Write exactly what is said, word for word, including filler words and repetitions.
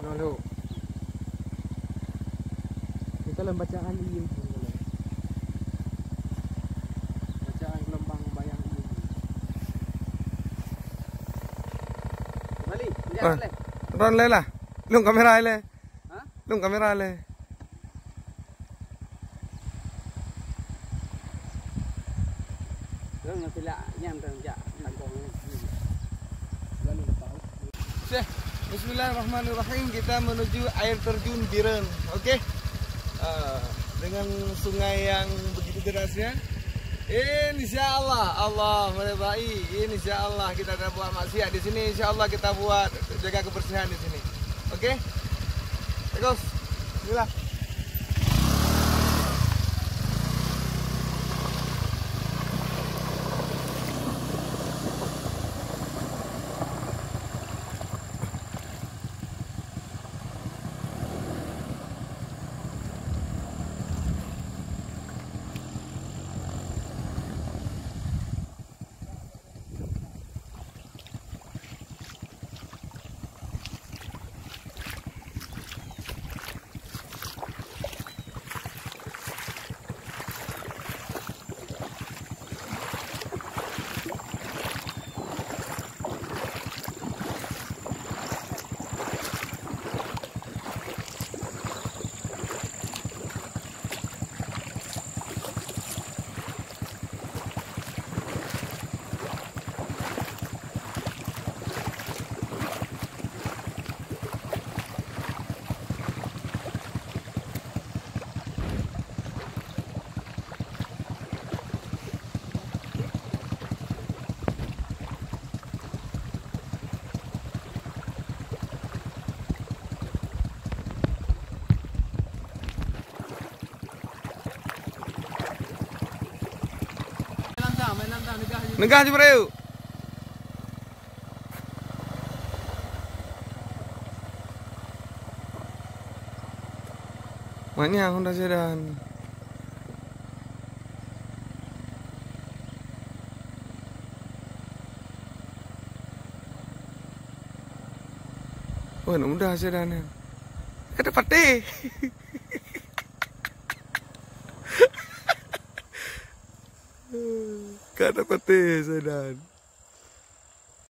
Halo. Kita dalam bacaan iya. Bacaan gelombang bayang iya. Kembali, lihat. Ah, boleh. Ron lé lah. Lung kamera lé. Ha? Lung kamera lé. Terus nanti lah nyam terus jak tangkong ni. Oke, bismillahirrahmanirrahim. Kita menuju air terjun Bireuen. Oke. Eh, dengan sungai yang begitu derasnya. Insya Allah, Allah meridai. Insya Allah kita tak buat maksiat di sini. Insya Allah kita buat jaga kebersihan di sini. Oke? Bagus. Inilah. Neugah Jibril. Maknya Honda Sedan. Oh, aneuk muda Sedan ni. Ka ada patéh. Ka ada patéh Sedan.